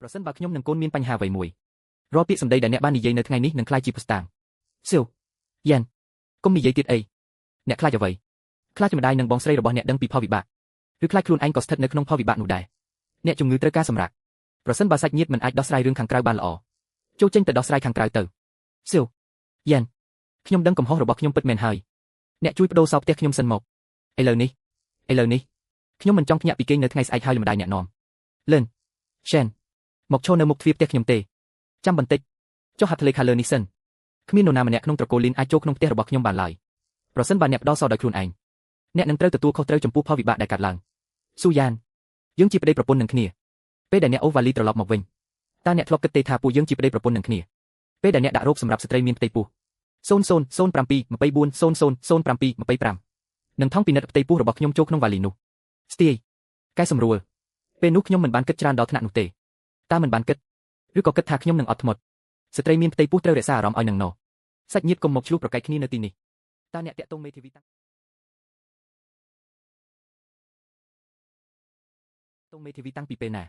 ប្រសិនបើខ្ញុំនិងកូនមានបញ្ហាអ្វីមួយរាល់ពាក្យសម្ដីដែលអ្នកបាននិយាយនៅថ្ងៃនេះនឹងក្លាយជាភស្តុតាងស៊ៀវយ៉ែនកុំនិយាយទៀតអីអ្នកខ្លាចអ្វីខ្លាចម្ដាយនិងបងស្រីរបស់អ្នកដឹងពីផលវិបាកឬខ្លាចខ្លួនឯងក៏ស្ថិតនៅក្នុងផលវិបាកនោះដែរអ្នកជំងឺត្រូវការសម្រាកប្រសិនបើសាច់ញាតិមិនអាចដោះស្រាយរឿងខាងក្រៅបានល្អចូលចេញទៅដោះស្រាយខាងក្រៅទៅស៊ៀវយ៉ែនខ្ញុំដឹងកំហុសរបស់ខ្ញុំពិតមែនហើយអ្នកជួយបដូរសោផ្ទះខ្ញុំសិនមកឥឡូវនេះឥឡូវនេះខ្ញុំមិនចង់ភ្ញាក់ពីគេងនៅថ្ងៃស្អែកហើយលំដាយអ្នកនាំលឿនឆែនមកឈរនៅមុខទ្វារផ្ទះខ្ញុំទេចាំបន្តិចចុះហត្ថលេខាលើនេះសិនគ្មាននរណាម្នាក់ក្នុងត្រកូលលីនអាចចូលក្នុងផ្ទះរបស់ខ្ញុំបានឡើយប្រសិនបើអ្នកផ្ដល់សោដោយខ្លួនឯងអ្នកនឹងត្រូវទទួលខុសត្រូវចំពោះផលវិបាកដែលកើតឡើងស៊ូយ៉ានយើងជាប្តីប្រពន្ធនឹងគ្នាពេលដែលអ្នកអូវ៉ាលីត្រឡប់មកវិញតើអ្នកធ្លាប់គិតទេថាពួកយើងជាប្តីប្រពន្ធនឹងគ្នាពេលដែលអ្នកដាក់រ៉ូបសម្រាប់ស្ត្រីមានផ្ទៃពោះ00 07 24 00 07 25នឹងថង់ពិនិត្យផ្ទៃពោះរបស់ខ្ញុំចូលក្នុងវ៉ាលីនោះស្ទាយកែសម្រួលពេលនោះខ្ញុំមិនបានគិតច្រើនដល់ថ្នាក់នោះទេតើមិនបានគិតឬក៏គិតថាខ្ញុំនឹងអត់ធ្មត់ស្ត្រីមានផ្ទៃពោះត្រូវរក្សាអារម្មណ៍ឲ្យនឹងណោសាច់ញាតិកុំមកឆ្លោះប្រកែកគ្នានៅទីនេះតើអ្នកតាក់ទងមេធាវីតាំងទងមេធាវីតាំងពីពេលណា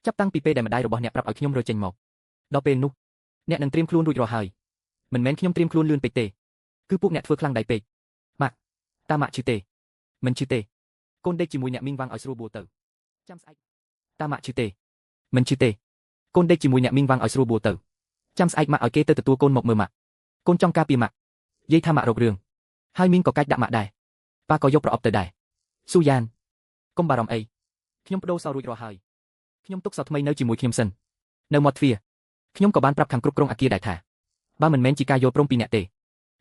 ចាប់តាំងពីពេលដែលម្ដាយរបស់អ្នកប្រាប់ឲ្យខ្ញុំរើចេញមកដល់ពេលនោះអ្នកនឹងត្រៀមខ្លួនរួចរាល់ហើយមិនមែនខ្ញុំត្រៀមខ្លួនលឿនពេកទេគឺពួកអ្នកធ្វើខ្លាំងដៃពេកម៉ាក់តាម៉ាក់ឈឺទេមិនឈឺទេកូនដេកជាមួយអ្នកមីងវាំងឲ្យស្រួលបួលទៅចាំស្អែកតាម៉ាក់ឈឺទេមិនឈឺទេកូនដេកជាមួយអ្នកមីងវាំងឲ្យស្រួលបួលទៅចាំស្អែកម៉ាក់ឲ្យគេទៅទទួលកូនមកមើលម៉ាក់កូនចង់ការពារម៉ាក់យាយថាម៉ាក់រករឿងហើយមីងក៏កាច់ដាក់ម៉ាក់ដែរប៉ាក៏យកប្រអប់ទៅដែរស៊ូយ៉ានកុំបារម្ភអីខ្ញុំបដូរសោរួចរាល់ហើយខ្ញុំទុកសោថ្មីនៅជាមួយខ្ញុំសិននៅមាត់ទ្វារខ្ញុំក៏បានប្រាប់ខាងគ្រប់គ្រងអាគារដែរថាបើមិនមែនជាការយល់ព្រមពីអ្នកទេ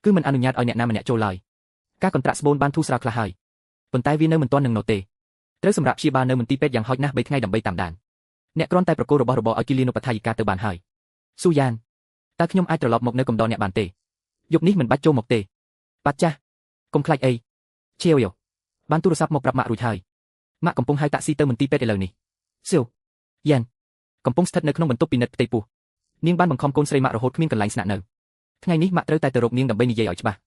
គឺមិនអនុញ្ញាតឲ្យអ្នកណាម្នាក់ចូលឡើយការកន្ត្រាក់ស្បូនបានធូរស្រាលខ្លះហើយប៉ុន្តែវានៅមិនទាន់នឹងណូទេត្រូវសម្រាប់ព្យាបាលនៅមន្ទីរពេទ្យយ៉ាងហោចណាស់3ថ្ងៃដើម្បីតាមដានអ្នកគ្រាន់តែប្រគល់របស់របរឲ្យគិលានុបដ្ឋាយិកាទៅបានហើយស៊ូយ៉ានតើខ្ញុំអាចត្រឡប់មកនៅកំដរអ្នកបានទេយប់នេះមិនបាច់ចូលមកទេបាត់ចាស់កុំខ្លាចអីឈៀវយោបានទូរស័ព្ទមកប្រាប់ម៉ាក់រួចហើយម៉ាក់កំពុងហៅតាក់ស៊ីទៅមន្ទីរពេទ្យឥឡូវនេះស៊ៀវយ៉ែនកំពុងស្ថិតនៅក្នុងបន្ទប់ពិនិត្យផ្ទៃពោះនាងបានបង្ខំកូនស្រីម៉ាក់រហូតគ្មានកន្លែងស្នាក់នៅថ្ងៃនេះម៉ាក់ត្រូវតែទៅរកនាងដើម្បីនិយាយឲ្យច្បាស់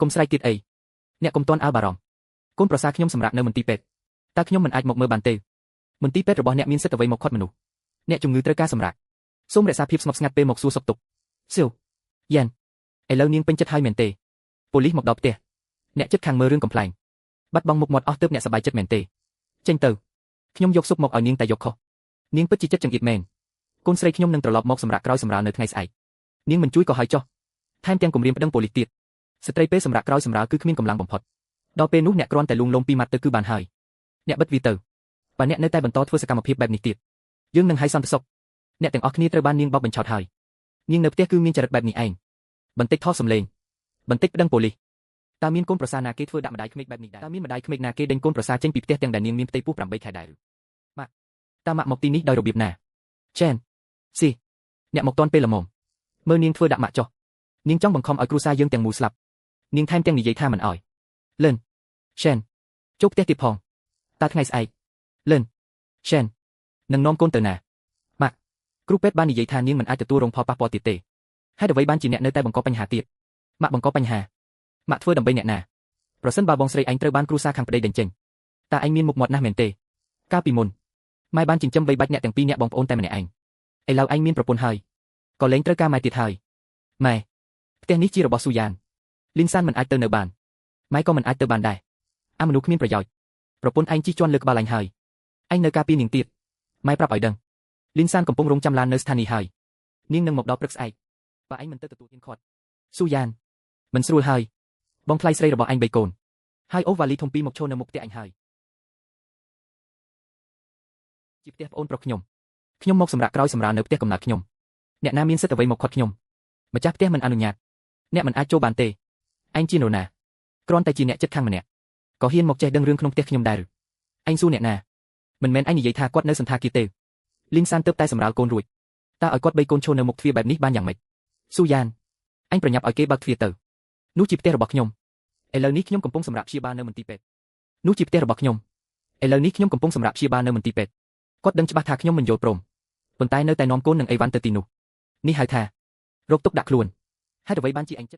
កុំស្រែកទៀតអីអ្នកកុំទាន់អើបារម្ភកូនប្រសាខ្ញុំសម្រាប់នៅមន្ទីរពេទ្យតើខ្ញុំមិនអាចមកមើលបានទេមន្ទីរពេទ្យរបស់អ្នកមានសិទ្ធិអ្វីមកខាត់មនុស្សអ្នកជំងឺត្រូវការសម្រាប់សូមរក្សាភាពស្ងប់ស្ងាត់ពេលមកសួរសុខទុក្ខស៊ៀវយ៉ែនឥឡូវនាងពេញចិត្តហើយមែនទេប៉ូលីសមកដល់ផ្ទះអ្នកចិត្តខាងមើលរឿងកំប្លែងបាត់បង់មុខមាត់អស់ទើបអ្នកសប្បាយចិត្តមែនទេចេញទៅខ្ញុំយកស៊ុបមកឲ្យនាងតែយកខុសនាងពិតជាចិត្តចង្អៀតមែនកូនស្រីខ្ញុំនឹងត្រឡប់មកសម្រាប់ក្រោយសម្រាលនៅថ្ងៃស្អែកនាងមិនជួយក៏ហើយចុះថែមទាំងគំរាមប្តឹងប៉ូលីសទៀតស្ត្រីពេលសម្រាប់ក្រោយសម្រាលគឺគ្មានកម្លាំងបំផុតដល់ពេលនោះអ្នកគ្រាន់តែលួងលោមពីម៉ាត់ទៅគឺបានហើយអ្នកបិទវាទៅបើអ្នកនៅតែបន្តធ្វើសកម្មភាពបែបនេះទៀតយើងនឹងឲ្យសន្តិសុខអ្នកទាំងអស់គ្នាត្រូវបាននាងបោកបញ្ឆោតហើយនាងនៅផ្ទះគឺមានចរិតបែបនេះឯងបន្តិចថោះសំឡេងបន្តិចប្តឹងប៉ូលីសតើមានកូនប្រសាណាគេធ្វើដាក់ម្ដាយក្មេកបែបនេះដែរតើមានម្ដាយក្មេកណាគេដេញកូនប្រសាចេញពីផ្ទះទាំងដែលនាងមានផ្ទៃពោះ8ខែដែរម៉ាក់តើម៉ាក់មកទីនេះដោយរបៀបណាឆែនស៊ីអ្នកមកតន់ពេលល្មមមើលនាងធ្វើដាក់ម៉ាក់ចុះនាងចង់បង្ខំឲ្យគ្រួសារយើងទាំងមូលស្លាប់នាងថែមទាំងនិយាយថាមិនអោយលិនឆែនចូលផ្ទះទៀតផងតើថ្ងៃស្អែកលិនឆែននឹងនាំកូនទៅណាម៉ាក់គ្រូពេទ្យបាននិយាយថានាងមិនអាចទទួលរងផលប៉ះពាល់ទៀតទេហេតុអ្វីបានជាអ្នកនៅតែបង្កបញ្ហាទៀតម៉ាក់បង្កបញ្ហាម៉ាក់ធ្វើដើម្បីអ្នកណាប្រសិនបើបងស្រីឯងត្រូវបានគ្រួសារខាងប្តីដេញចេញតើឯងមានមុខមាត់ណាស់មែនទេកាលពីមុនម៉ែបានចិញ្ចឹមបីបាច់អ្នកទាំងពីរអ្នកបងប្អូនតែម្នាក់ឯងឥឡូវឯងមានប្រពន្ធហើយក៏លែងត្រូវការម៉ែទៀតហើយម៉ែផ្ទះនេះជារបស់ស៊ូយ៉ានលីនសានមិនអាចទៅនៅបានម៉ែក៏មិនអាចទៅបានដែរអាមនុស្សគ្មានប្រយោជន៍ប្រពន្ធឯងជិះជាន់លើក្បាលឯងហើយឯងនៅការពារនាងទៀតម៉ែប្រាប់ឲ្យដឹងលីនសានកំពុងរងចាំឡាននៅស្ថានីយ៍ហើយនាងនឹងមកដល់ព្រឹកស្អែកបើឯងមិនទៅទទួលទានខាត់ស៊ូយ៉ានមិនស្រួលហើយបងថ្លៃស្រីរបស់អញបីកូនហើយអូវ៉ាលីធំពីរមកឈរនៅមុខផ្ទះអញហើយជាផ្ទះប្អូនប្រុសខ្ញុំខ្ញុំមកសម្រាប់ក្រោយសម្រាលនៅផ្ទះកំណើតខ្ញុំអ្នកណាមានសិទ្ធិអ្វីមកខាត់ខ្ញុំម្ចាស់ផ្ទះមិនអនុញ្ញាតអ្នកមិនអាចចូលបានទេឯងជានរណាគ្រាន់តែជាអ្នកចិត្តខាងម្នាក់ក៏ហ៊ានមកចេះដឹងរឿងក្នុងផ្ទះខ្ញុំដែរឯងសួរអ្នកណាមិនមែនឯងនិយាយថាគាត់នៅសន្តាគារទេលីនសានទើបតែសម្រាលកូនរួចតើឲ្យគាត់បីកូនឈរនៅមុខទ្វារបែបនេះបានយ៉ាងម៉េចស៊ូយ៉ានអញប្រញាប់ឲ្យគេបើកទ្វារទៅនោះជាផ្ទះរបស់ខ្ញុំឥឡូវនេះខ្ញុំកំពុងសម្រាប់ព្យាបាលនៅមន្ទីរពេទ្យនោះជាផ្ទះរបស់ខ្ញុំឥឡូវនេះខ្ញុំកំពុងសម្រាប់ព្យាបាលនៅមន្ទីរពេទ្យគាត់ដឹងច្បាស់ថាខ្ញុំមិនយល់ព្រមប៉ុន្តែនៅតែនាំកូននិងអីវ៉ាន់ទៅទីនោះនេះហៅថារកទុកដាក់ខ្លួនហេតុអ្វីបានជាអញចិត្ត